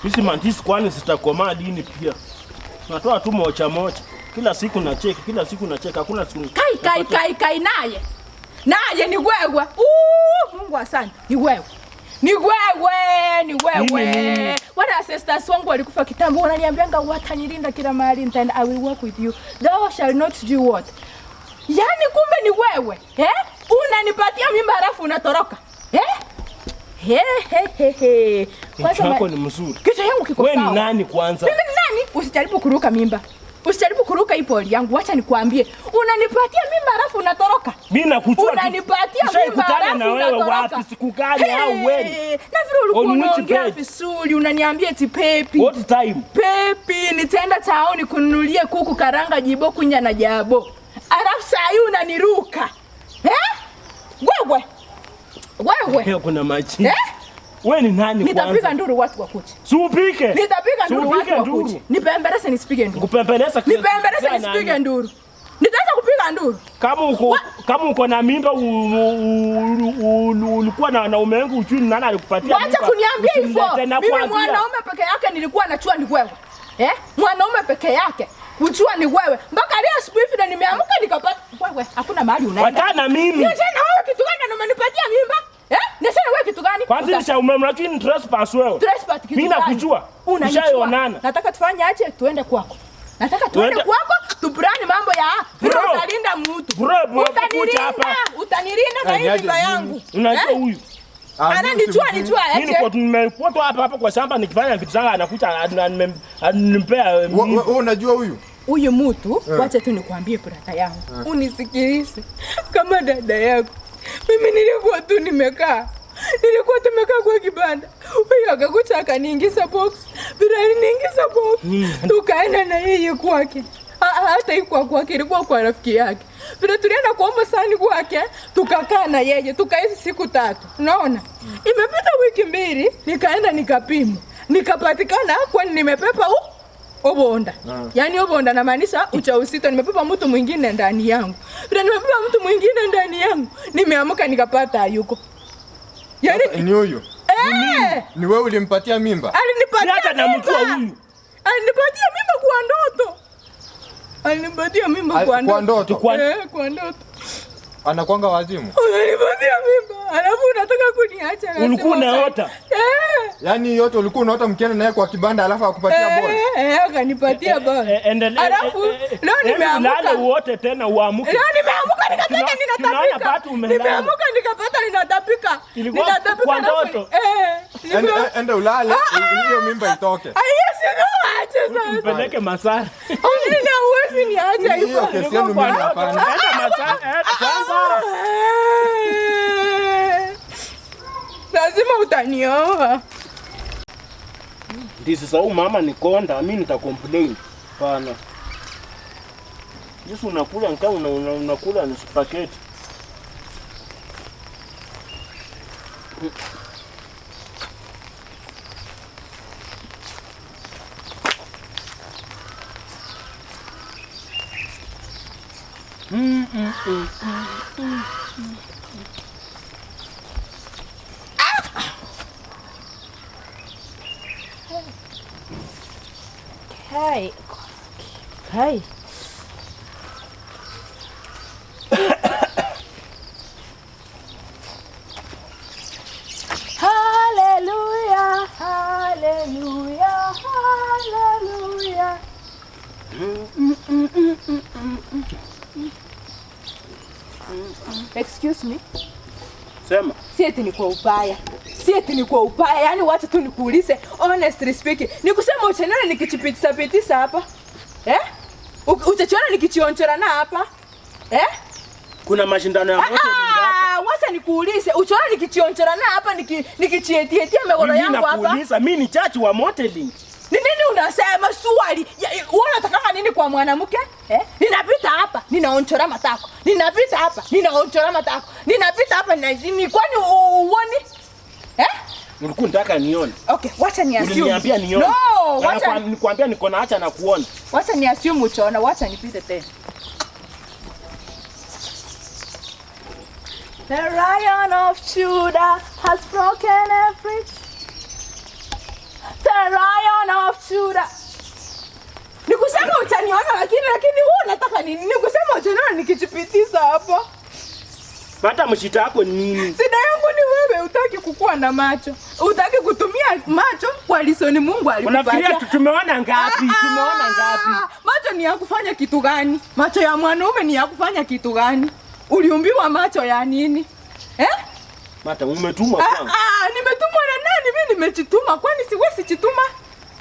Hizi mandizi kwani zitakomaa lini pia? Natoa tu moja moja. Kila siku na cheki, kila siku na cheki, hakuna siku. Kai kai kai kai naye. Naye ni wewe. Mungu asante. Ni wewe. Ni wewe, ni wewe. Wale ancestors wangu walikufa kitambo, wananiambianga watanilinda kila mahali nitaenda, I will work with you. Thou shall not do what? Yaani kumbe ni wewe. Eh? Unanipatia mimba halafu unatoroka. Eh? He he he he. Kwanza wako ni mzuri. Kichwa yangu kiko sawa. Wewe ni nani kwanza? Mimi ni nani? Usijaribu kuruka mimba. Usijaribu kuruka hii poli yangu. Wacha nikwambie. Unanipatia mimba halafu unatoroka. Mimi nakujua. Unanipatia mimba halafu na wewe wapi? Siku gani au wewe? Na vile ulikuwa unaongea vizuri, unaniambia eti pepi. What time? Pepi, nitaenda taoni kununulie kuku karanga jibo kunya na jabo. Alafu saa hii unaniruka. Eh? Wewe. Wewe. Kuna machi. Eh? Wewe ni nani kwanza? Nitapiga nduru watu wakuje. Si upike. Nitapiga nduru watu wakuje. Nipembeleze nisipige nduru. Kupembeleza. Nipembeleze nisipige nduru. Nitaanza kupiga nduru. Kama uko na mimba ulikuwa na wanaume wengi ujui ni nani alikupatia mimba. Wacha kuniambia hivyo. Mimi mwanaume peke yake nilikuwa nachua ni wewe. Eh? Mwanaume peke yake kujua ni wewe. Mpaka leo asubuhi hivi nimeamka nikapata wewe, hakuna mahali unaenda. Wacha na mimi. Niache na wewe kitu gani na umenipatia mimba? Eh? Niache na wewe kitu gani? Kwanza nisha umemlaki ni trespass wewe. Trespass kitu gani? Mimi nakujua. Unanijua. Nataka tufanye aje tuende kwako. Nataka tuende kwako tubrani mambo ya vile utalinda mtu. Bro, utanilinda hapa. Utanilinda na hii mimba yangu. Unajua huyu. Ananijua nijua aje. Mimi niko nimekuwa tu hapa hapa kwa shamba nikifanya vitu zangu anakuja ananimpea. Wewe unajua huyu? Huyu mtu wacha tu nikwambie brata yangu. Unisikilize kama dada yako. Mimi nilikuwa tu nimekaa. Nilikuwa tumekaa kwa kibanda. Huyu akakuja akaniingiza box. Bila aliniingiza box. Tukaenda na yeye kwake. Hata ikuwa kwake, ilikuwa kwa rafiki yake. Vile tulienda kuomba sani kwake, tukakaa na yeye, tukaishi siku 3. Unaona? Imepita wiki 2, nikaenda nikapima. Nikapatikana kwani nimepepa obonda. Yaani obonda namaanisha ujauzito, nimepepa mtu mwingine ndani yangu. Vile nimepepa mtu mwingine ndani yangu, nimeamka nikapata hayuko. Yaani ni huyu. Eh! Ni wewe ulimpatia mimba? Alinipatia hata namjua huyu. Alinipatia mimba kwa ndoto. Alinipatia mimba kwa ndoto. Kwa ndoto. Anakuanga wazimu. Unanipatia mimba, alafu unataka kuniacha. Ulikuwa unaota. Yaani yote ulikuwa unaota mkienda naye kwa kibanda alafu akupatia ball. Akanipatia ball. Alafu leo nimeamka. Lale wote tena uamke. Leo nimeamka nikapata ninatapika. Nimeamka nikapata ninatapika. Ninatapika kwa ndoto. Enda ulale hiyo mimba itoke. Ai sio ache sasa. Mpeleke Masara. Mimi huwezi niacha hivyo. Hiyo kesi yenu mimi hapana. Enda Masara. Kwanza. Lazima utanioa. Ndizi za mama ni konda, mimi nita complain. Pana. Yesu unakula nkaa unakula ni spaghetti. Hey. Hey. Hallelujah, hallelujah, hallelujah. Excuse me. Sema. Si eti ni kwa ubaya. Si eti ni kwa ubaya. Yaani wacha tu nikuulize honestly speaking. Nikusema uchanana nikichipitisa pitisa hapa. Eh? Utachiona nikichionchora na hapa. Eh? Kuna mashindano ya moto hapa. Wacha nikuulize, uchiona nikichionchora na hapa nikichietietia mikono yangu hapa. Mimi nakuuliza, mimi ni chachi wa modeling. Ni nini unasema swali? Wewe unataka nini kwa mwanamke? Eh? Ninapita hapa, ninaonchora matako. Ninapita hapa, ninaonchora matako. Ninapita hapa ni kwani uone? Eh? Ulikuwa unataka nione. Okay, wacha ni assume. Uliniambia nione. No, wacha nikwambia niko na acha na kuona. Wacha ni assume uchaona, wacha nipite tena. The Lion of Judah has broken every. The Lion Shura. Nikusema utaniona lakini wewe unataka nini? Nikusema utaniona nikijipitiza hapa. Hata mshita yako ni nini? Shida yangu ni wewe utaki kukua na macho. Utaki kutumia macho kwa lisoni Mungu alikupatia. Unafikiria tumeona ngapi? Tumeona ngapi? Macho ni ya kufanya kitu gani? Macho ya mwanaume ni ya kufanya kitu gani? Uliumbiwa macho ya nini? Eh? Mata umetumwa kwangu. Nimetumwa na nani? Mimi nimejituma. Kwani siwezi jituma?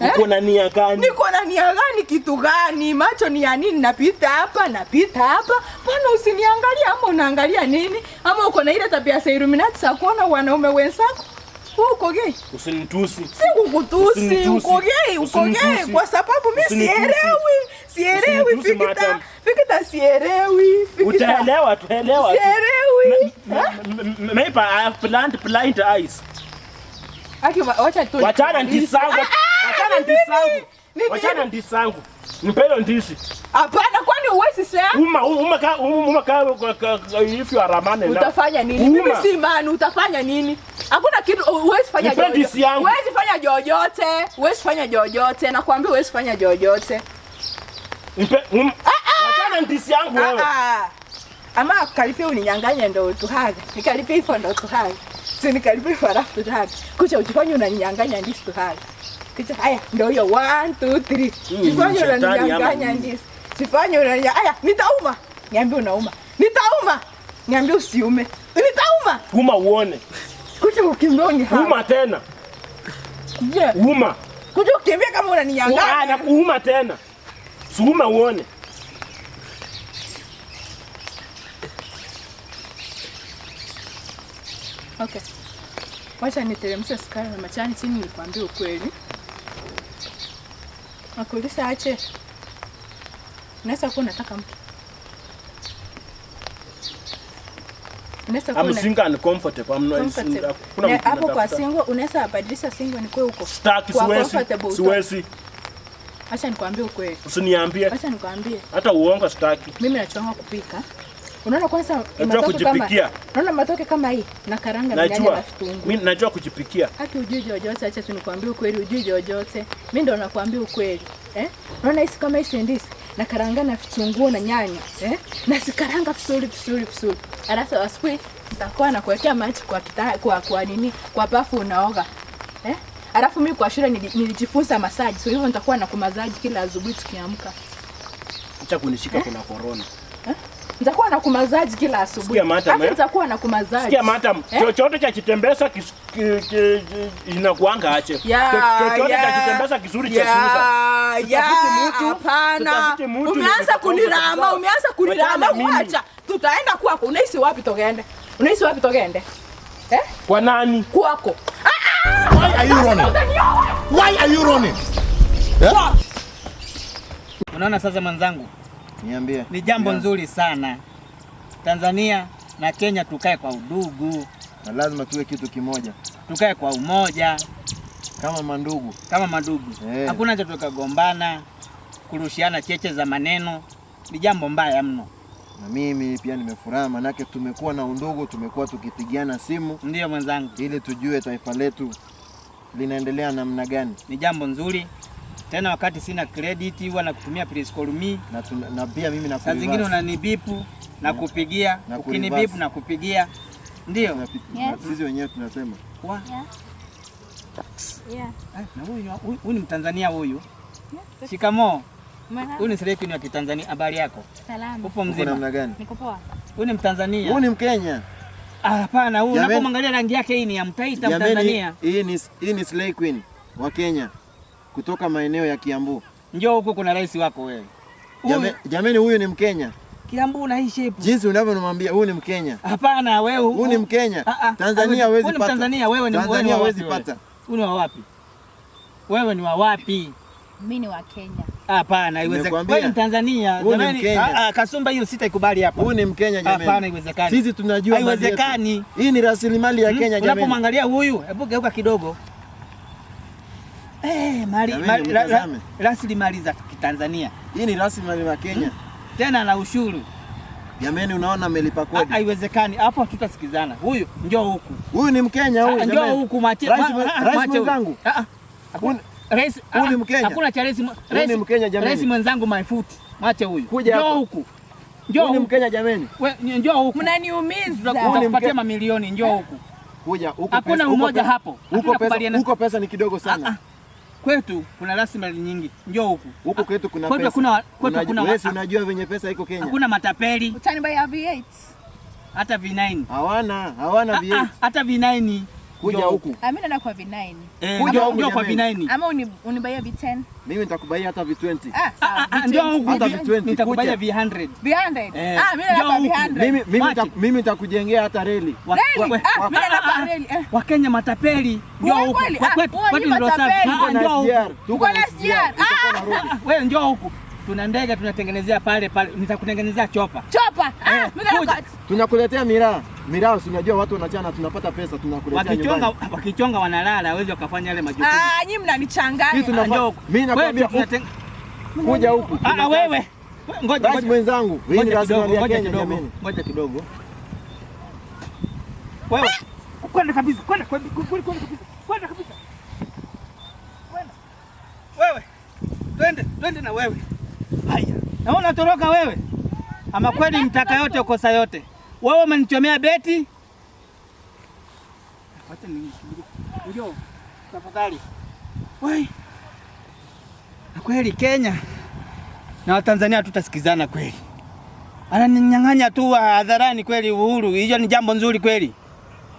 Uko na nia gani? Niko na nia gani? Kitu gani? Macho ni ya nini? Napita hapa, napita hapa. Mbona usiniangalia ama unaangalia nini? Ama uko na ile tabia ya Illuminati za kuona wanaume wenzako? Uko gay? Usinitusi. Si kukutusi, uko gay, uko gay kwa sababu mimi sielewi. Sielewi Fikita. Fikita sielewi. Fikita. Utaelewa, tuelewa. Sielewi. Maybe I have blind eyes. Aki wacha tu. Wachana ndizi zangu. Wachana ndizi zangu. Wachana ndizi zangu. Nipelo ndizi. Hapana, kwani huwezi sema? Uma ka if you are a man. Utafanya nini? Mimi si man, utafanya nini? Hakuna kitu huwezi fanya jojote. Huwezi fanya jojote. Huwezi fanya jojote. Nakwambia huwezi fanya jojote. Nipe wachana ndizi yangu wewe. Ama karibia uninyang'anye ndo tuhage. Nikaribia hivyo ndo tuhage. Si nikaribia hivyo alafu tuhage. Kucha ujifanye unaninyang'anya ndizi tuhage. Kucha haya ndio hiyo 1 2 3. Jifanye unaninyang'anya ndizi. Jifanye unaninyang'anya. Haya nitauma. Niambie unauma. Nitauma. Niambie usiume. Nitauma. Uma uone. Kucha ukimbia ni hapa. Uma tena. Yeah. Uma. Kucha ukimbia kama unaninyang'anya. Na kuuma tena. Suuma uone. Okay. Wacha niteremshe sukari na majani chini nikwambie ukweli. Nakuuliza ache. Unaweza kuwa unataka mke. Unaweza kuwa I'm single and comfortable. I'm not single. Kuna mtu hapo kwa single unaweza badilisha single ni kwa huko. Sitaki, siwezi. Siwezi. Acha nikwambie ukweli. Usiniambie. Acha nikwambie. Hata uongo sitaki. Mimi nachonga kupika. Unaona kwanza matoke kama unaona matoke kama hii na karanga na nyanya na vitunguu. Mimi najua kujipikia. Haki hujui jojote, acha tu nikwambie ukweli, hujui jojote. Mimi ndo nakwambia ukweli. Eh? Unaona hizi kama hizi ndizi na karanga na vitunguu na nyanya, eh? Na sikaranga vizuri vizuri vizuri. Alafu asubuhi nitakuwa nakuwekea maji kwa kwa nini? Kwa bafu unaoga. Eh? Alafu mimi kwa shule nilijifunza massage. So hivyo nitakuwa na kumasaji kila asubuhi tukiamka. Acha kunishika kuna corona. Eh? Nitakuwa na kumazaji kila asubuhi. Sikia madam. Nitakuwa na kumazaji. Sikia madam, chochote cha kitembeza inakuanga ache. Chochote cha kitembeza kizuri cha kuuza. Hapana. Umeanza kunirama, umeanza kunirama wacha. Tutaenda kwako. Unaishi wapi togende? Unaishi wapi togende? Eh? Kwa nani? Kwako. Why are you running? Why are you running? Yeah? Unaona sasa mwenzangu? Niambie. Ni jambo nzuri sana. Tanzania na Kenya tukae kwa udugu. Na lazima tuwe kitu kimoja. Tukae kwa umoja. Kama mandugu. Kama mandugu. Hakuna haja tukagombana, kurushiana cheche za maneno. Ni jambo mbaya mno. Na mimi pia nimefurahi manake tumekuwa na undugu, tumekuwa tukipigiana simu. Ndiyo mwenzangu. Ili tujue taifa letu linaendelea namna gani. Ni jambo nzuri. Tena wakati sina credit huwa nakutumia please call me. Na pia mimi na saa zingine unanibipu na kupigia, ukinibipu na kupigia. Ndio. Na sisi wenyewe tunasema. Yeah. Na huyu ni Mtanzania huyu. Yes. Shikamoo. Huyu ni Seleku wa Kitanzania. Habari yako? Salama. Upo mzima? Namna gani? Niko poa. Huyu ni Mtanzania. Huyu ni Mkenya. Hapana, huyu unapomwangalia rangi yake hii ni ya Mtaita Mtanzania. Hii ni Slay Queen wa Kenya. Kutoka maeneo ya Kiambu. Njoo huko kuna rais wako wewe. Jamani huyu ni Mkenya. Kiambu na hii shape. Jinsi unavyomwambia huyu ni Mkenya. Hapana wewe. Huyu ni Mkenya. Tanzania hawezi pata. Huyu ni Mtanzania, wewe ni Tanzania hawezi pata. Huyu ni wa wapi? Wewe ni wa wapi? Mimi ni wa Kenya. Hapana, haiwezekani. Wewe ni Mtanzania. Jamani, Kasumba hiyo sitaikubali hapa. Huyu ni Mkenya jamani. Hapana, haiwezekani. Sisi tunajua haiwezekani. Hii ni rasilimali ya Kenya jamani. Unapomwangalia huyu, hebu geuka kidogo. Rasilimali za Kitanzania. Hii ni rasilimali ya Kenya. Tena na ushuru. Jamani unaona amelipa kodi. Haiwezekani. Hapo hatutasikizana. Huyu njoo huku. Huyu ni Mkenya huyu. Njoo huku mwache. Rais mwenzangu. Rais, Huyu ni Mkenya. Hakuna cha rais. Huyu ni Mkenya jameni. Rais mwenzangu my foot. Mwache huyu. Kuja Njoo hapa. huku. Njoo Huyu ni huku. Mkenya jameni. We, njoo huku. Mnaniumiza. Huyu ni Tutakupatia Mkenya. mamilioni, njoo huku. Kuja huko Hakuna pesa- huko umoja pesa- hapo. Huko Hakuna pesa, kubaliana. huko pesa ni kidogo sana. Ah, ah. Kwetu kuna rasilimali nyingi. Njoo huku. Huko kwetu kuna Kwetu pesa. kwetu hakuna Wewe si unajua venye pesa iko Kenya. Hakuna matapeli Utanibuyia V8. hata V9. Hawana Ah, ah, V8. hata V9. Kuja Njoo huku. Ah, mimi naenda kwa V9. Eh, Kuja huku njoo kwa jameni. V9. Ama unibuyia V10. Mimi nitakubuyia hata V20. Ah, sawa. Ah, ah, V20. njoo huku. Hata V20. Nitakubuyia Kuja. V100. V100. Eh, Ah, mimi naenda njoo kwa huku. V100. Mimi Mwache. mimi nitakujengea hata reli. Reli? Ah, mimi naenda kwa reli. Eh. Wakenya matapeli. Njoo Wewe huku. kweli? Ah, Kwetu wewe kwetu ni ni roho safi. matapeli. Ah, Tuko na njoo huku. SGR. Tuko Uko na na SGR. SGR. Itakuwa Nairobi. Ah, wewe njoo huku. Tuna ndege tunatengenezea pale pale. Nitakutengenezea chopa. Chopa. Ah, Eh, mimi naenda kuja. kwa Tunakuletea miraa. Miraa si unajua watu wanachana tunapata pesa tunakuletea Wakichonga nyumbani. wakichonga wanalala, hawezi wakafanya yale majukumu. Ah, nyinyi mnanichanganya. Sisi Ah, njoo huku. mimi nakwambia Kwetu kuja huku. Ah, ah, wewe. Ngoja Rais ngoja. mwenzangu, hii ni Ngoja kidogo, rasilimali ya ngoja Kenya kidogo. jameni. Ngoja kidogo. Wewe kwenda kabisa, kwenda kwenda kwenda kwenda kabisa. Kwenda kabisa. Kwenda. Wewe. Twende, twende na wewe. Haya. Naona toroka wewe. Ama kweli mtaka yote ukosa yote. Wewe umenichomea beti. Wacha ni njoo tafadhali. Wai. Na kweli Kenya na Watanzania tutasikizana kweli. Ananinyang'anya tu hadharani kweli uhuru. Hiyo ni jambo nzuri kweli.